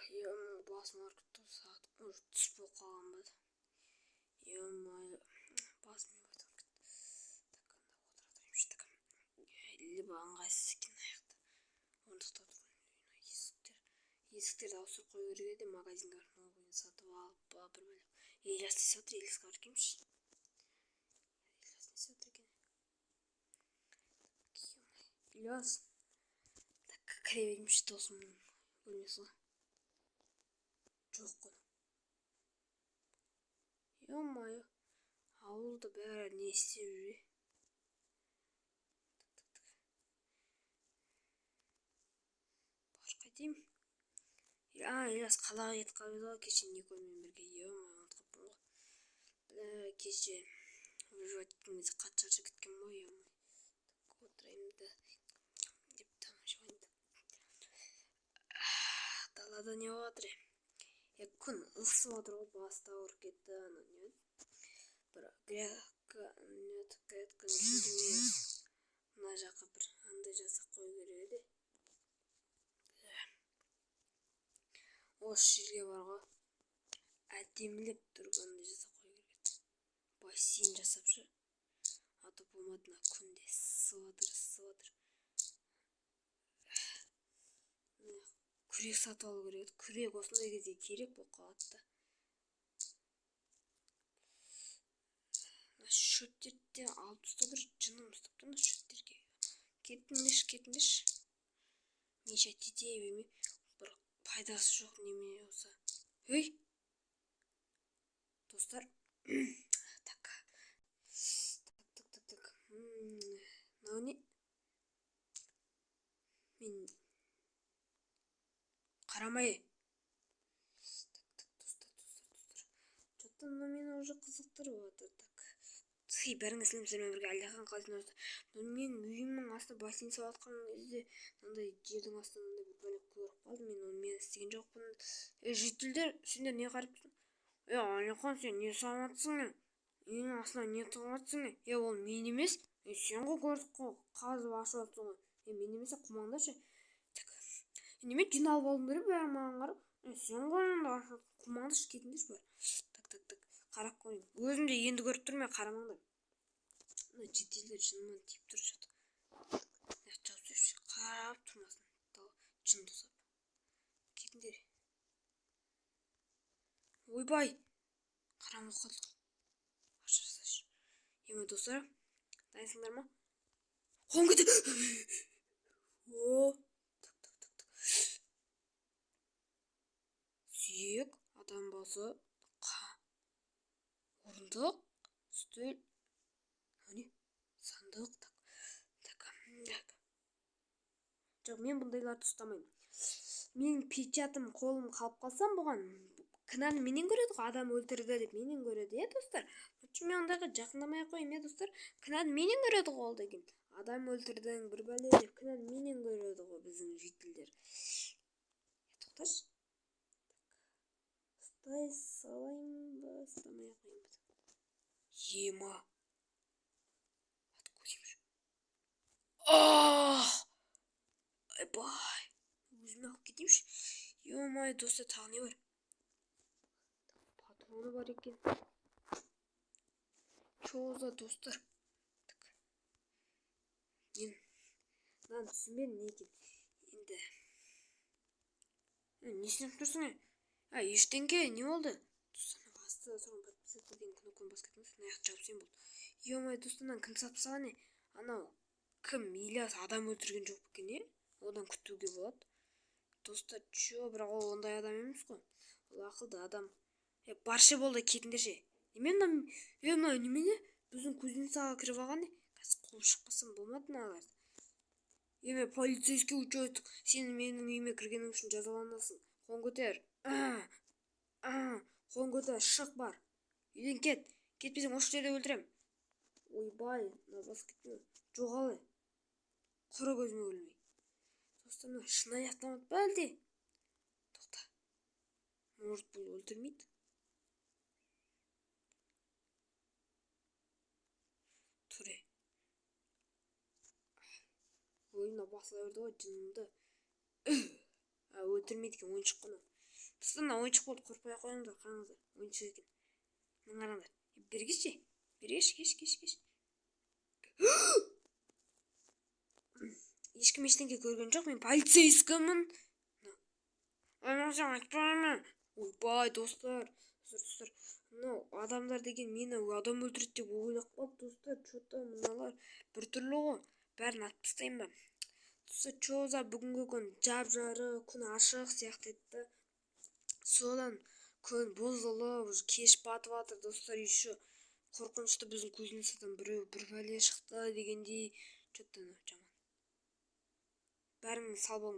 Ё-моё, басым ауырып кетті ғой, сағат уже түс болып қалған ба? Ё-моё, басым ауырып кетті. Так, анда отыра тұрайыншы. Так, либо ыңғайсыз екен аяқта. Орындықта отырған. Есіктерді ауыстырып қою керек еді, магазинге барып новыйын сатып алып па, бір бәле. Ильяс не істеп жатыр? Ильясқа барып келейінші. Ильяс не істеп жатыр екен? Ильяс. Так, кіре берейінші, досымның бөлмесі ғой. Жоқ қой. Ё-моё, ауылда бәрі не істеп жүр? Так, так, так. Бар, қайтейін. А, Ильяс қалаға кетіп қалып еді ғой кеше Никольмен бірге. Ё-моё, ұмытып қалыппын ғой. Бля, кеше выживать еткен кезде қатты шаршап кеткен ғой, ё-моё. Так, отырайын да деп тамақ ішіп алайын. Далада не болып жатыр? Е, күн ысып жатыр ғой, басы да ауырып кетті. Ана не еді? Бір грядка, не еді, грядканың жеріне мына жаққа бір андай жасап қою керек еді. Осы жерге бар ғой, әдемілеп тұрып андай жасап қою керек еді. Бассейн жасап шы. А то болмады, мына күнде ысып жатыр, ысып жатыр. Күрек сатып алу керек еді. Күрек осындай кезде керек болып қалады да. Мына шөптерді де алып тастау керек, жыным ұстап тұр мына шөптерге. Кетіңдерші, кетіңдерші. Мешать ете бермей, бір пайдасы жоқ немене болса. Ей! Достар. Так. Так, так, так, так. Мынау не? Мен қарамай. Так, так, достар, достар, достар. Что-то мынау мені уже қызықтырып жатыр. Так. Хей, бәріңе сәлем, сіздермен бірге Әлихан қалайсыңдар, достар? Мен үйімнің астына бассейн салып жатқан кезде мынандай жердің астынан мынандай бір бәле көріп қалдым. Мен оны мен істеген жоқпын. Е, жительдер, сендер не қарап тұрсың? Е, Әлихан, сен не салып жатсың? Үйіңнің астына не тығып жатсың? Е, ол мен емес. Е, сен ғой көрдік қой, қазып ашып жатсың ғой. Е, мен емес, қумаңдаршы. Так. Неме жиналып алдыңдар бәрі маған қарап? Е, сен ғой енді ашып жатқан, қумаңдаршы, кетіңдерші бар. Так, так, так. Қарап көрейін. Өзім де енді көріп тұрмын, қарамаңдар. Мына жительдер жынынан тиіп тұр что-то. Мына жауып тастайыншы, қарап тұрмасын. Жын тосап. Кетіңдер. Ойбай! Қараңғы болып қалды. Аша жасашы. Еме, достар, дайынсыңдар ма? Қолым кетті. О, так, так, так, так. Сүйек, адам басы, орындық, үстел, не? Сандық, так, так, так. Жоқ, мен бұндайларды ұстамаймын. Менің печатым, қолым қалып қалсам бұған, кінәні менен көреді ғой, адам өлтірді деп менен көреді, иә, достар? Лучше мен ондайға жақындамай ақ қояйын, иә, достар? Кінәні менен көреді ғой ол деген. Адам өлтірдің, бір бәле деп кінәні менен көреді ғой біздің жительдер. Тоқташы. Ұстай салайын ба, ұстамай ақ қояйын ба? Ема. Откусим. Ах! Айбай. Өзіме алып кетейінші. Ё-моё, достар, тағы не бар? Патроны бар екен. Чё за достар? Так. Мен мынаны түсінбедім не екен. Енді. Не істеп тұрсың, е? А, ештеңке, не болды? Достар, мына астында тұрған подписаться деген кнопканы басып кетіңіз. Мына жақты жауып тастайын болды. Ё-моё, достар, мынаны кім сатып тастаған, е? Анау кім, Ильяс адам өлтірген жоқ па екен, е? Одан күтуге болады. Достар, чё, бірақ ол ондай адам емес қой. Ол ақылды адам. Е, баршы болды, кетіңдерші. Неме мынау? Е, мынау немене? Біздің кузницаға кіріп алған, е? Қазір қуып шықпасам болмады мыналарды. Е, мен полицейский участок. Сен менің үйіме кіргенің үшін жазаланасың. Қолын көтер. Қолын көтер, шық бар. Үйден кет. Кетпесең осы жерде өлтірем. Ойбай, мына басып кетті ме? Жоғал, е. Құры көзіме көрінбей. Достар, мына шынайы автомат па әлде? Тоқта. Может, бұл өлтірмейді? Тұр, е. Ой, мына басыла берді ғой, жынымды. А, өлтірмейді екен, ойыншық қой мынау. Достар, мына ойыншық болды, қорықпай ақ қойыңдар. Қараңыздар, ойыншық екен. Мына қараңдар. Бері келші, бері келші, келші, келші, келші. Ешкім ештеңе көрген жоқ, мен полицейскиймін. Айтпаймын. Ойбай, достар, достар, достар, мынау адамдар деген мені адам өлтіреді деп ойлап қалды. Достар, че-то мыналар біртүрлі ғой. Бәрін атып тастайын ба, достар? Че за, бүгінгі күн жап жарық күн, ашық сияқты еді да, содан күн бұзылып, уже кеш батып жатыр, достар. Еще қорқынышты, біздің кузницадан біреу, бір бәле шықты дегендей. Че-то жаман. Бәріңіз сау болыңдар.